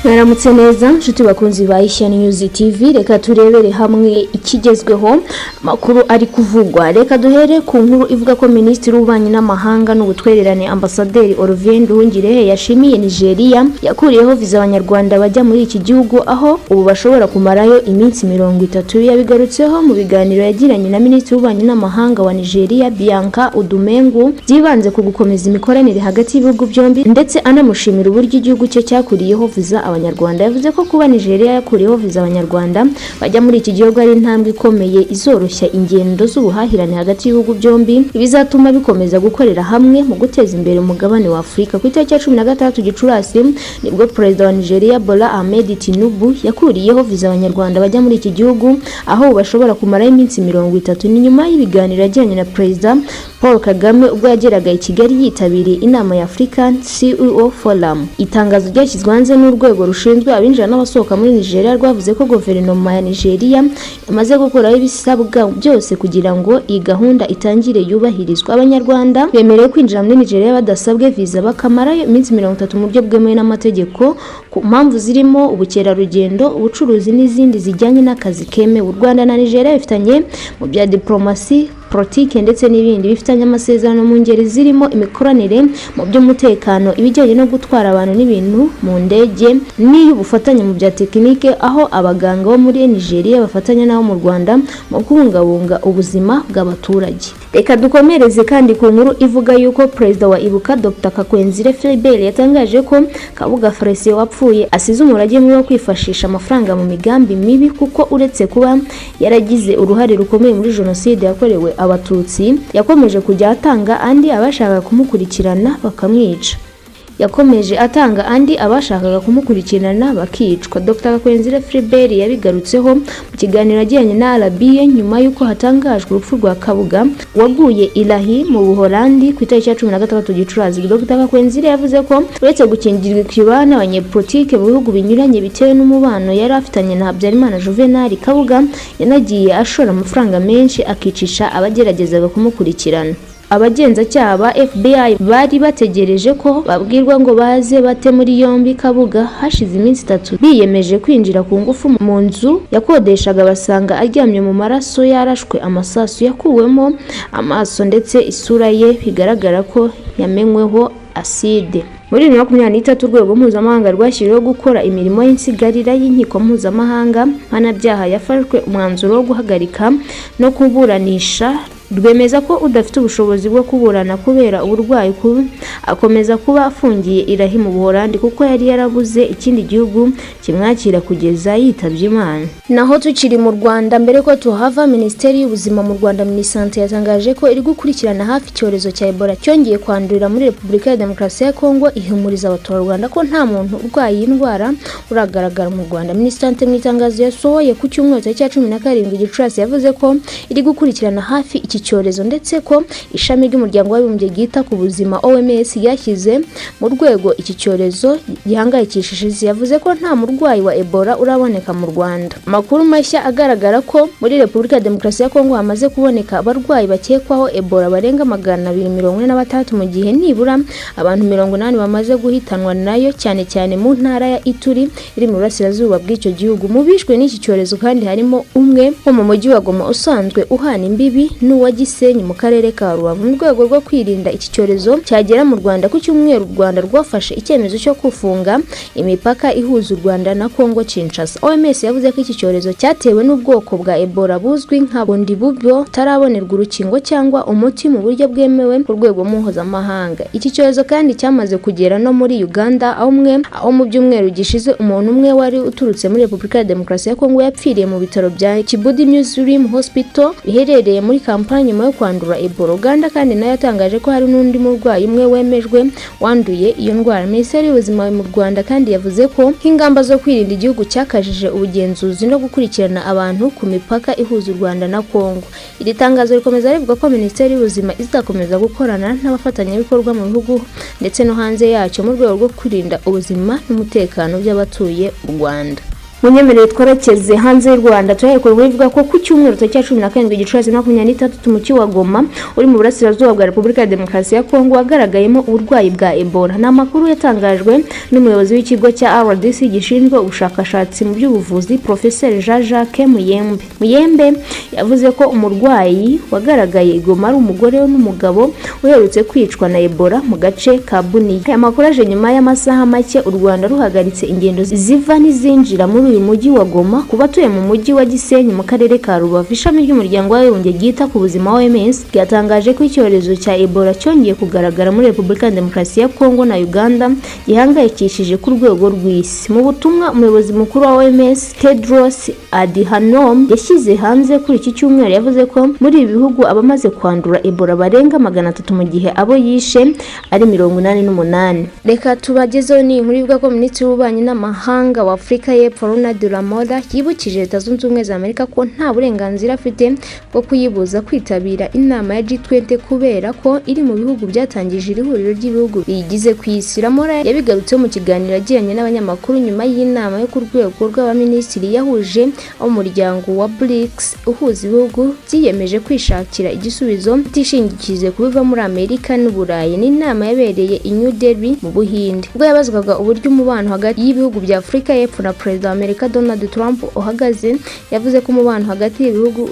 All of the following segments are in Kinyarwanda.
Mwaramutse neza, nshuti bakunzi ba Ishya News TV. Reka turebere hamwe ikigezweho, amakuru ari kuvugwa. Reka duhere ku nkuru ivuga ko Minisitiri w'Ububanyi n'Amahanga n'Ubutwererane, Ambasaderi Olivier Nduhungirehe, yashimiye Nigeria yakuriyeho viza Abanyarwanda bajya muri iki gihugu, aho ubu bashobora kumarayo iminsi 30. Yabigarutseho mu biganiro yagiranye na Minisitiri w'Ububanyi n'Amahanga wa Nigeria, Bianca Udumengu, byibanze ku gukomeza imikoranire hagati y'ibihugu byombi, ndetse anamushimira uburyo igihugu cye cyakuriyeho viza Abanyarwanda. Yavuze ko kuba Nigeria yakuriyeho viza Abanyarwanda bajya muri iki gihugu ari intambwe ikomeye izoroshya ingendo z'ubuhahirane hagati y'ibihugu byombi, bizatuma bikomeza gukorera hamwe mu guteza imbere umugabane wa Afurika. Ku itariki ya 16 Gicurasi nibwo Perezida wa Nigeria, Bola Ahmed Tinubu, yakuriyeho viza Abanyarwanda bajya muri iki gihugu, aho ubu bashobora kumarayo iminsi 30. Ni nyuma y'ibiganiro yagiranye na Perezida Paul Kagame ubwo yageraga i Kigali yitabiriye inama ya African CEO Forum. Itangazo ryashyizwe hanze n'urwego rushinzwe abinjira n'abasohoka muri Nigeria rwavuze ko guverinoma ya Nigeria yamaze gukuraho ibisabwa byose kugira ngo iyi gahunda itangire yubahirizwe. Abanyarwanda bemerewe kwinjira muri Nigeria badasabwe viza, bakamarayo iminsi 30 mu buryo bwemewe n'amategeko, ku mpamvu zirimo ubukerarugendo, ubucuruzi n'izindi zijyanye n'akazi kemewe. U Rwanda na Nigeria bifitanye mu bya diplomasi, politike ndetse n'ibindi. Bifitanye amasezerano mu ngeri zirimo imikoranire mu by'umutekano, ibijyanye no gutwara abantu n'ibintu mu ndege, n'iy'ubufatanye mu bya tekinike, aho abaganga bo muri Nigeria bafatanya n'abo mu Rwanda mu kubungabunga ubuzima bw'abaturage. Reka dukomereze kandi ku nkuru ivuga yuko Perezida wa Ibuka, Dr Kakwenzire Philbert, yatangaje ko Kabuga Felicien wapfuye asize umurage mubi wo kwifashisha amafaranga mu migambi mibi, kuko uretse kuba yaragize uruhare rukomeye muri Jenoside yakorewe Abatutsi, yakomeje kujya atanga andi abashakaga kumukurikirana bakamwica. Yakomeje atanga andi abashakaga kumukurikirana bakicwa. Dr Kakwenzire Philbert yabigarutseho mu kiganiro yagiranye na RBA nyuma y'uko hatangajwe urupfu rwa Kabuga waguye i La Haye mu Buholandi ku itariki ya 16 Gicurasi. Dr Kakwenzire yavuze ko uretse gukingirwa ikibaba n'abanyepolitike mu bihugu binyuranye bitewe n'umubano yari afitanye na Habyarimana Juvenal, Kabuga yanagiye ashora amafaranga menshi akicisha abageragezaga kumukurikirana. Abagenzacyaha ba FBI bari bategereje ko babwirwa ngo baze bate muri yombi Kabuga hashize iminsi 3, biyemeje kwinjira ku ngufu mu nzu yakodeshaga, basanga aryamye mu maraso, yarashwe amasasu, yakuwemo amaso, ndetse isura ye bigaragara ko yamenweho aside. Muri 2023, urwego mpuzamahanga rwashyiriweho gukora imirimo y'insigarira y'inkiko mpuzamahanga mpanabyaha yafashwe umwanzuro wo guhagarika no kuburanisha, rwemeza ko udafite ubushobozi bwo kuburana kubera uburwayi akomeza kuba afungiye i La Haye mu Buholandi, kuko yari yarabuze ikindi gihugu kimwakira kugeza yitabye Imana. Naho tukiri mu Rwanda, mbere ko tuhava, Minisiteri y'Ubuzima mu Rwanda, MINISANTE, yatangaje ko iri gukurikirana hafi icyorezo cya Ebola cyongeye kwandurira muri Repubulika ya Demokarasi ya Kongo, ihumuriza abaturarwanda ko nta muntu urwaye iyi ndwara uragaragara mu Rwanda. MINISANTE mu itangazo yasohoye ku cyumweru tariki ya 17 Gicurasi yavuze ko iri gukurikirana hafi iki cyorezo, ndetse ko ishami ry'Umuryango w'Abibumbye ryita ku Buzima, OMS, ryashyize mu rwego iki cyorezo gihangayikishije isi. Yavuze ko nta murwayi wa Ebola uraboneka mu Rwanda. Amakuru mashya agaragara ko muri Repubulika ya Demokarasi ya Kongo hamaze kuboneka abarwayi bakekwaho Ebola barenga 246, mu gihe nibura abantu 80 bamaze guhitanwa nayo, cyane cyane mu ntara ya Ituri iri mu burasirazuba bw'icyo gihugu. Mu bishwe n'iki cyorezo kandi harimo umwe wo mu mujyi wa Goma usanzwe uhana imbibi n'uwa Gisenyi mu karere ka Rubavu. Mu rwego rwo kwirinda iki cyorezo cyagera mu Rwanda, ku cyumweru u Rwanda rwafashe icyemezo cyo gufunga imipaka ihuza u Rwanda na Kongo Kinshasa. OMS yavuze ko iki cyorezo cyatewe n'ubwoko bwa Ebola buzwi nka Bundibugyo tarabonerwa urukingo cyangwa umuti mu buryo bwemewe ku rwego mpuzamahanga. Iki cyorezo kandi cyamaze kugera no muri Uganda, aho umwe aho mu byumweru gishize umuntu umwe wari uturutse muri Repubulika ya Demokarasi ya Kongo yapfiriye mu bitaro bya Kibudi Muslim Hospital biherereye muri Kampala nyuma yo kwandura Ebola. Uganda kandi nayo yatangaje ko hari n'undi murwayi umwe wemejwe wanduye iyo ndwara. Minisiteri y'Ubuzima mu Rwanda kandi yavuze ko nk'ingamba zo kwirinda, igihugu cyakajije ubugenzuzi no gukurikirana abantu ku mipaka ihuza u Rwanda na Kongo. Iri tangazo rikomeza rivuga ko Minisiteri y'Ubuzima izakomeza gukorana n'abafatanyabikorwa mu bihugu ndetse no hanze yacyo mu rwego rwo kurinda ubuzima n'umutekano by'abatuye u Rwanda. Munyemerere twerekeze hanze y'u Rwanda, turaherekwa inkuru ivuga ko ku cyumweru tariki ya 17 Gicurasi 2023 umujyi wa Goma uri mu burasirazuba bwa Repubulika ya Demokarasi ya Kongo wagaragayemo uburwayi bwa Ebola. Ni amakuru yatangajwe n'umuyobozi w'ikigo cya RDC gishinzwe ubushakashatsi mu by'ubuvuzi, Professeur Jean Jacques Muyembe. Muyembe yavuze ko umurwayi wagaragaye i Goma ari umugore n'umugabo uherutse kwicwa na Ebola mu gace ka Bunia. Aya makuru aje nyuma y'amasaha make u Rwanda ruhagaritse ingendo ziva n'izinjira muri uyu mujyi wa Goma. Ku batuye mu mujyi wa Gisenyi mu karere ka Rubavu, ishami ry'umuryango w'abibumbye ryita ku buzima OMS ryatangaje ko icyorezo cya Ebola cyongeye kugaragara muri Repubulika ya Demokarasi ya Kongo na Uganda gihangayikishije ku rwego rw'isi. Mu butumwa umuyobozi mukuru wa OMS Tedros Adhanom yashyize hanze kuri iki cyumweru, yavuze ko muri ibi bihugu abamaze kwandura Ebola barenga 300 mu gihe abo yishe ari 88. Reka tubagezeho ni inkuru ivuga ko Minisitiri w'Ububanyi n'Amahanga wa Afurika y'Epfo Ronald Lamola yibukije Leta Zunze Ubumwe za Amerika ko nta burenganzira afite bwo kuyibuza kwitabira inama ya G20 kubera ko iri mu bihugu byatangije iri huriro ry'ibihugu biyigize ku isi. Lamola yabigarutseho mu kiganiro yagiranye n'abanyamakuru nyuma y'inama yo ku rwego rw'abaminisitiri yahuje umuryango wa BRICS uhuza ibihugu byiyemeje kwishakira igisubizo bitishingikirije ku biva muri Amerika n'Uburayi. Ni inama yabereye i New Delhi mu Buhinde. Ubwo yabazwaga uburyo umubano hagati y'ibihugu bya Afurika y'Epfo na Perezida wa Amerika Donald Trump uhagaze, yavuze ko umubano hagati y'ibihugu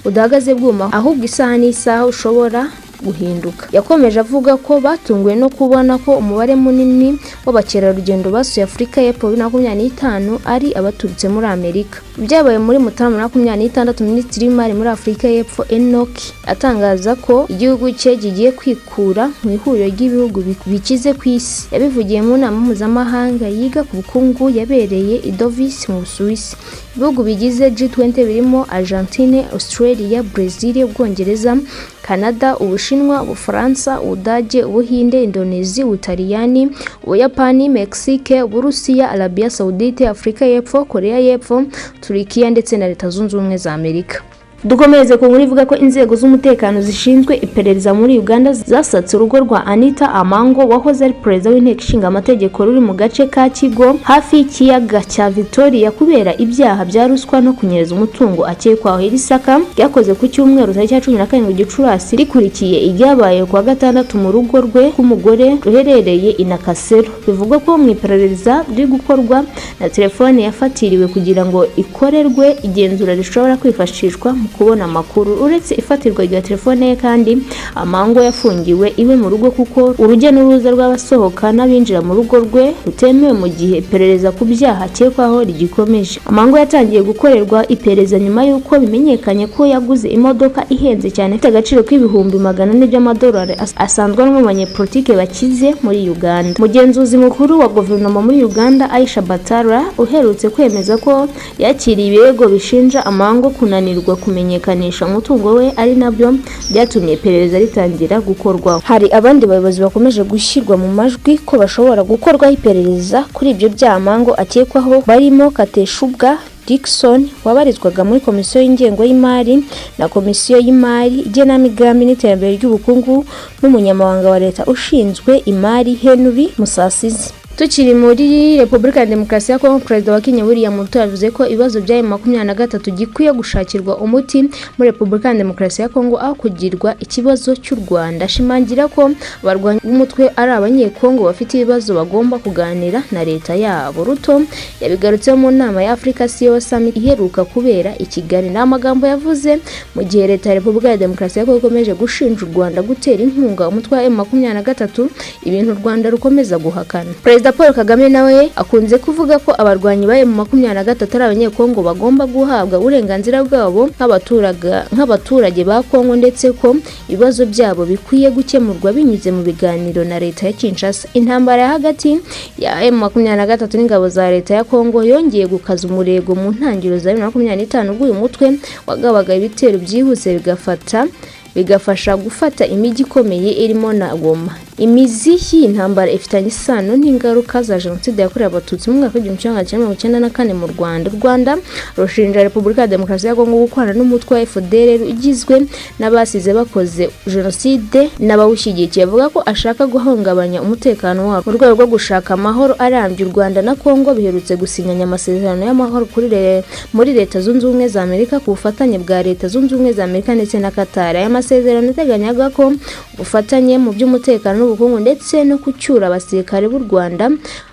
udahagaze bwuma, ahubwo isaha n'isaha ushobora guhinduka. Yakomeje avuga ko batunguwe no kubona ko umubare munini w'abakerarugendo basuye Afurika y'Epfo 2025 ari abaturutse muri Amerika. Byabaye muri Mutarama 2026, Minisitiri w'Imari muri Afurika y'Epfo Enoch atangaza ko igihugu cye kigiye kwikura mu ihuriro ry'ibihugu bikize ku isi. Yabivugiye mu nama mpuzamahanga yiga ku bukungu yabereye i Davos mu Busuwisi. Ibihugu bigize G20 birimo Argentine, Australia, Brazil, Ubwongereza, Canada, Ubushinwa, Ubufaransa, Ubudage, Ubuhinde, Indonesia, Ubutaliyani, Ubuyapani, Mexique, Uburusiya, Arabia Saudite, Afurika y'Epfo, Korea y'Epfo, Turikiya ndetse na Leta Zunze Ubumwe za Amerika. Dukomereze ku nkuru ivuga ko inzego z'umutekano zishinzwe iperereza muri Uganda zasatse urugo rwa Anita Amango wahoze ari perezida w'inteko ishinga amategeko ruri mu gace ka Kigo hafi y'ikiyaga cya Victoria kubera ibyaha bya ruswa no kunyereza umutungo akekwaho. Iri saka ryakoze ku cyumweru tariki ya 17 Gicurasi rikurikiye iryabaye kuwa gatandatu mu rugo rwe rw'umugore ruherereye i Nakasero. Bivugwa ko mu iperereza riri gukorwa na telefone yafatiriwe kugira ngo ikorerwe igenzura rishobora kwifashishwa mu kubona amakuru. Uretse ifatirwa rya telefone ye kandi, Amango yafungiwe iwe mu rugo kuko urujya n'uruza rw'abasohoka n'abinjira mu rugo rwe rutemewe mu gihe iperereza ku byaha akekwaho rigikomeje. Amango yatangiye gukorerwa iperereza nyuma y'uko bimenyekanye ko yaguze imodoka ihenze cyane ifite agaciro k'400,000 by'amadolari, asanzwe ari umwe mu banyepolitike bakize muri Uganda. Umugenzuzi mukuru wa guverinoma muri Uganda Aisha Batara uherutse kwemeza ko yakiriye ibirego bishinja Amango kunanirwa kumenyekanisha umutungo we, ari nabyo byatumye iperereza ritangira gukorwa. Hari abandi bayobozi bakomeje gushyirwa mu majwi ko bashobora gukorwaho iperereza kuri ibyo byaha Amango akekwaho, barimo Kateshubwa Dickson wabarizwaga muri komisiyo y'ingengo y'imari na komisiyo y'imari, igenamigambi n'iterambere ry'ubukungu, n'umunyamabanga wa leta ushinzwe imari Henry Musasizi. Tukiri muri Repubulika ya Demokarasi ya Kongo, Perezida wa Kenya William Ruto yavuze ko ibibazo bya M23 gikwiye gushakirwa umuti muri Repubulika ya Demokarasi ya Kongo aho kugirwa ikibazo cy'u Rwanda. Ashimangira ko abarwanyi b'umutwe ari abanyekongo bafite ibibazo bagomba kuganira na leta yabo. Ruto yabigarutseho mu nama ya Africa CEO Summit iheruka kubera i Kigali. Ni amagambo yavuze mu gihe leta ya Repubulika ya Demokarasi ya Kongo ikomeje gushinja u Rwanda gutera inkunga umutwe wa M23, ibintu u Rwanda rukomeza guhakana. Perezida Paul Kagame nawe akunze kuvuga ko abarwanyi ba M23 ari abanyekongo bagomba guhabwa uburenganzira bwabo nk'abaturage ba Kongo, ndetse ko ibibazo byabo bikwiye gukemurwa binyuze mu biganiro na leta ya Kinshasa. Intambara ya hagati ya M23 n'ingabo za leta ya Kongo yongeye gukaza umurego mu ntangiriro za 2025, ubwo uyu mutwe wagabaga ibitero byihuse bigafasha gufata imijyi ikomeye irimo na Goma. Imizi y'iyi ntambara ifitanye isano n'ingaruka za Jenoside yakorewe Abatutsi mu mwaka w'1994 mu Rwanda. U Rwanda rushinja Repubulika ya Demokarasi ya Kongo gukorana n'umutwe wa FDLR ugizwe n'abasize bakoze jenoside n'abawushyigikiye, avuga ko ashaka guhungabanya umutekano wabo. Mu rwego rwo gushaka amahoro arambye, u Rwanda na Kongo biherutse gusinyanya amasezerano y'amahoro muri Leta Zunze Ubumwe za Amerika ku bufatanye bwa Leta Zunze Ubumwe za Amerika ndetse na Qatar. Aya masezerano ateganyaga ko ubufatanye mu by'umutekano n'ubukungu ndetse no kucyura abasirikare b'u Rwanda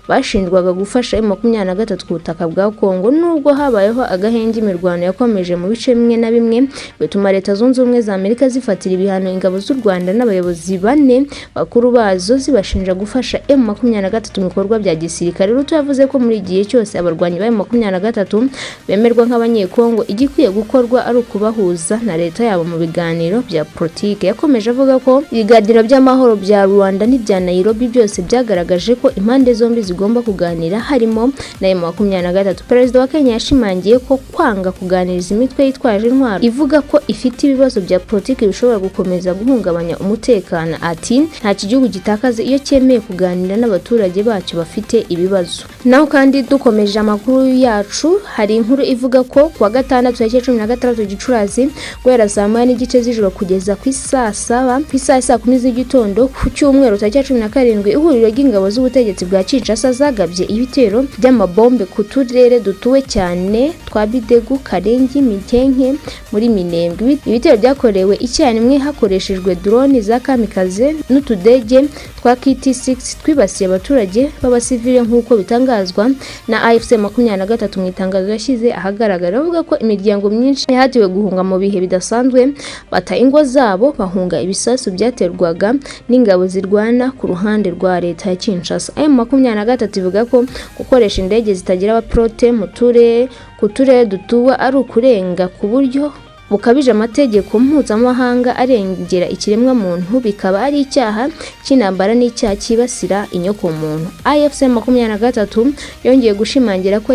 bashinjwaga gufasha M23 ku butaka bwa Kongo. Nubwo habayeho agahenge, imirwano yakomeje mu bice bimwe na bimwe, bituma Leta Zunze Ubumwe za Amerika zifatira ibihano ingabo z'u Rwanda n'abayobozi bane bakuru bazo, zibashinja gufasha M23 mu bikorwa bya gisirikare. Ruto yavuze ko muri gihe cyose abarwanyi ba M23 bemerwa nk'Abanyekongo, igikwiye gukorwa ari ukubahuza na leta yabo mu biganiro bya politike. Yakomeje avuga ko ibiganiro by'amahoro bya Rwanda n'ibya Nairobi byose byagaragaje ko impande zombi zigomba kuganira, harimo na M23. Perezida wa Kenya yashimangiye ko kwanga kuganiriza imitwe yitwaje intwaro ivuga ko ifite ibibazo bya politiki bishobora gukomeza guhungabanya umutekano. Ati: "Nta gihugu gitakaza iyo cyemeye kuganira n'abaturage bacyo bafite ibibazo." Naho kandi dukomeje amakuru yacu, hari inkuru ivuga ko kuwa gatandatu tariki 16 Gicurasi, guhera saa 1:30 z'ijoro kugeza ku isaa saba, ku isaha 10:00 z'igitondo ku cyumweru tariki 17, ihuriro ry'ingabo z'ubutegetsi bwa Kinshasa zagabye ibitero by'amabombe ku turere dutuwe cyane twa Bidegu, Karengi, Mikenke muri Minembwe. Ibitero byakorewe icyarimwe hakoreshejwe drone za kamikaze n'utudege twa KT6 twibasiye abaturage b'abasivile, nk'uko bitangazwa na AFC 23 mu itangazo yashyize ahagaragara. Bavuga ko imiryango myinshi yahatiwe guhunga mu bihe bidasanzwe, bata ingo zabo bahunga ibisasu byaterwaga n'ingabo zirwana ku ruhande rwa leta ya Kinshasa. M23 ivuga ko gukoresha indege zitagira abapilote mu turere ku turere dutuwe ari ukurenga ku buryo bukabije amategeko mpuzamahanga arengera ikiremwamuntu, bikaba ari icyaha cy'intambara n'icyaha cyibasira inyokomuntu. AFC 23 yongeye gushimangira ko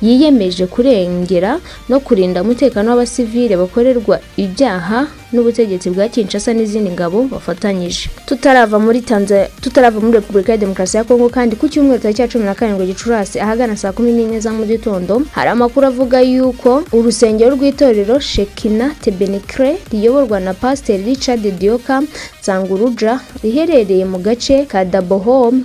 yiyemeje kurengera no kurinda umutekano w'abasivile bakorerwa ibyaha n'ubutegetsi bwa Kinshasa n'izindi ngabo bafatanyije. Tutarava muri Tanzania, tutarava muri Repubulika ya Demokarasi ya Kongo kandi, ku cyumweru tariki ya 17 Gicurasi ahagana saa 11 za mu gitondo, hari amakuru avuga yuko urusengero rw'itorero Shekina Tabernacle riyoborwa na Pastor Richard Dioka Sanguruja, riherereye mu gace ka Dabohom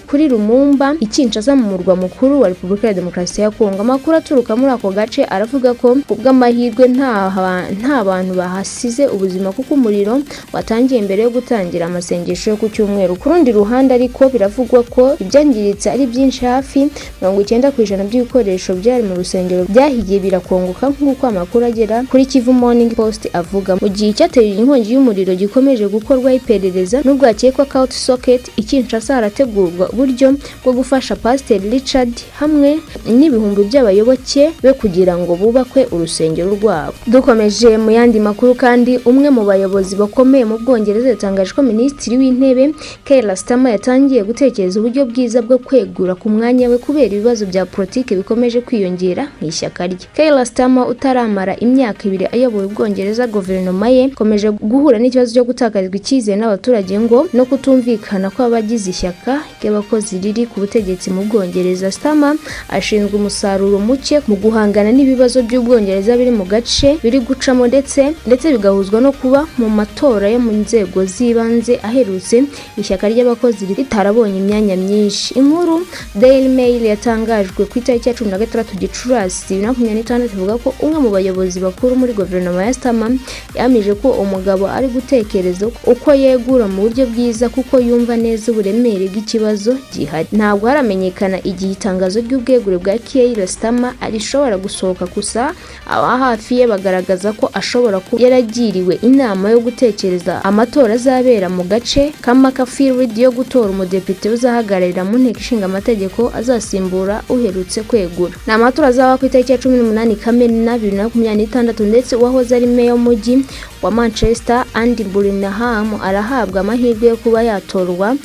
kuri Lumumba i Kinshasa, mu murwa mukuru wa Repubulika ya Demokarasi ya Kongo. Amakuru aturuka muri ako gace aravuga ko kubw'amahirwe nta bantu bahasize ubuzima, kuko umuriro watangiye mbere yo gutangira amasengesho yo ku cyumweru. Ku rundi ruhande ariko, biravugwa ko ibyangiritse ari byinshi, hafi 90% by'ibikoresho byari mu rusengero byahiye birakongoka, nk'uko amakuru agera kuri Kivu Morning Post avuga, mu gihe icyateye inkongi y'umuriro gikomeje gukorwaho iperereza. Nubwo hakekwa short circuit, i Kinshasa harategurwa uburyo bwo gufasha Pastor Richard hamwe n'ibihumbi by'abayoboke be kugira ngo bubakwe urusengero rwabo. Dukomeje mu yandi makuru kandi, umwe mu bayobozi bakomeye mu Bwongereza yatangaje ko Minisitiri w'Intebe Keir Starmer yatangiye gutekereza uburyo bwiza bwo kwegura ku mwanya we kubera ibibazo bya politiki bikomeje kwiyongera mu ishyaka rye. Keir Starmer utaramara imyaka 2 ayoboye Ubwongereza, guverinoma ye ikomeje guhura n'ikibazo cyo gutakarizwa icyizere n'abaturage ngo no kutumvikana kw'abagize ishyaka ry'abakozi riri ku butegetsi mu Bwongereza. Starmer ashinzwe umusaruro muke mu guhangana n'ibibazo by'Ubwongereza biri mu gace biri gucamo, ndetse bigahuzwa no kuba mu matora yo mu nzego z'ibanze aherutse ishyaka ry'abakozi ritarabonye imyanya myinshi. Inkuru Daily Mail yatangajwe ku itariki ya 16 Gicurasi 2026 ivuga ko umwe mu bayobozi bakuru muri guverinoma ya Starmer yahamije ko umugabo ari gutekereza uko yegura mu buryo bwiza, kuko yumva neza uburemere bw'ikibazo gihari. Ntabwo haramenyekana igihe itangazo ry'ubwegure bwa Keir Starmer rishobora gusohoka, gusa aba hafi ye bagaragaza ko ashobora kuba yaragiriwe inama yo gutekereza amatora azabera mu gace ka Macclesfield yo gutora umudepite uzahagararira mu nteko ishinga amategeko azasimbura uherutse kwegura. Ni amatora azaba ku itariki ya 18 Kamena 2026, ndetse uwahoze ari meya w'umujyi wa Manchester Andy Burnham arahabwa amahirwe yo kuba yatorwa.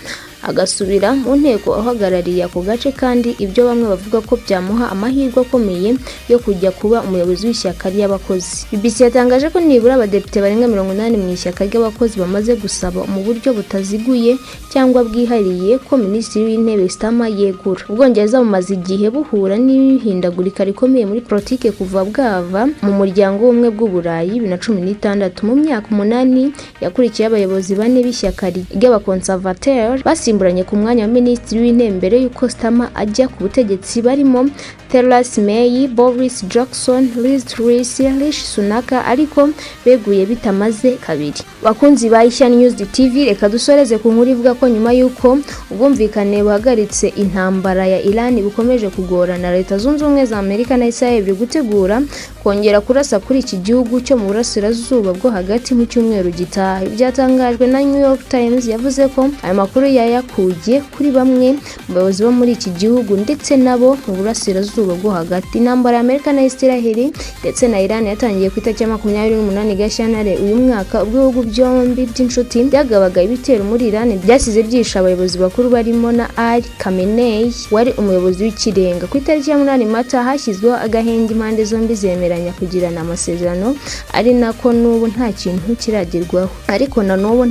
agasubira mu nteko ahagarariye ako gace, kandi ibyo bamwe bavuga ko byamuha amahirwe akomeye yo kujya kuba umuyobozi w'ishyaka ry'abakozi. BBC yatangaje ko nibura abadepite barenga 80 mu ishyaka ry'abakozi bamaze gusaba mu buryo butaziguye cyangwa bwihariye ko Minisitiri w'Intebe Starmer yegura. Ubwongereza bumaze igihe buhura n'ihindagurika rikomeye muri politike kuva bwava mu muryango w'Ubumwe bw'Uburayi 2016. Mu myaka 8 yakurikiye, abayobozi bane b'ishyaka ry'abakonservateur basimburanye ku mwanya wa Minisitiri w'Intebe mbere y'uko Starmer ajya ku butegetsi, barimo Theresa May, Boris Johnson, Liz Truss, Rishi Sunak, ariko beguye bitamaze kabiri. Bakunzi ba Ishya News TV, reka dusoreze ku nkuru ivuga ko nyuma y'uko ubwumvikane buhagaritse intambara ya Iran bukomeje kugorana, Leta Zunze Ubumwe za Amerika na Israel biri gutegura kongera kurasa kuri iki gihugu cyo mu burasirazuba bwo hagati mu cyumweru gitaha. Byatangajwe na New York Times, yavuze ko aya makuru yayakuye kuri bamwe mu bayobozi bo muri iki gihugu ndetse nabo mu burasirazuba bwo hagati. Intambara ya Amerika na Israel ndetse na Iran yatangiye ku itariki ya 28 Gashyantare uyu mwaka, ubwo ibihugu byombi by'inshuti byagabaga ibitero muri Iran byasize byishe abayobozi bakuru barimo na Ali Khamenei wari umuyobozi w'ikirenga. Ku itariki ya 8 Mata hashyizweho agahenge, impande zombi zemeranya kugirana amasezerano, ari nako n'ubu nta kintu kiragerwaho, ariko na n'ubu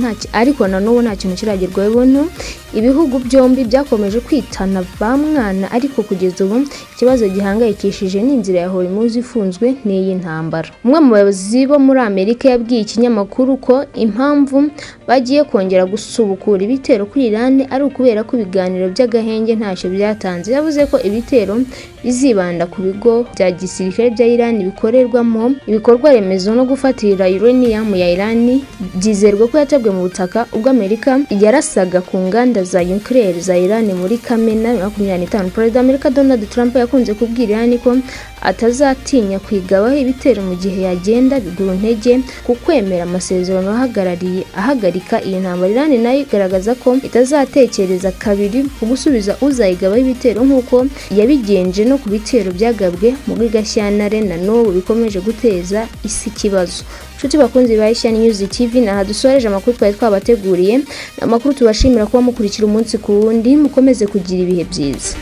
nta kintu kiragerwaho. Ibintu ibihugu byombi byakomeje kwitana ba mwana, ariko kugeza ubu ikibazo gihangayikishije ni inzira ya Hormuz ifunzwe n'iyi ntambara. Umwe mu bayobozi bo muri Amerika yabwiye ikinyamakuru ko impamvu bagiye kongera gusubukura ibitero kuri Iran ari ukubera ko ibiganiro by'agahenge ntacyo byatanze. Yavuze ko ibitero bizibanda ku bigo bya gisirikare bya Iran bikorerwamo ibikorwa remezo no gufatira uranium ya Iran byizerwa ko yatabwe mu butaka ubwo Amerika yarasaga ku nganda za nuclear za Iran muri Kamena 2025. Perezida wa Amerika Donald Trump yakunze kubwira Iran ko atazatinya kwigabaho ibitero mu gihe yagenda bigura intege ku kwemera amasezerano ahagarariye ahagarika iyi ntambara. Iran nayo igaragaza ko itazatekereza kabiri ku gusubiza uzayigabaho ibitero, nk'uko yabigenje no ku bitero byagabwe muri Gashyantare na n'ubu bikomeje guteza isi ikibazo. Nshuti bakunzi ba Ishya News TV, naha dusoreje amakuru twari twabateguriye. Ni amakuru tubashimira kuba mukurikira umunsi ku wundi. Mukomeze kugira ibihe byiza.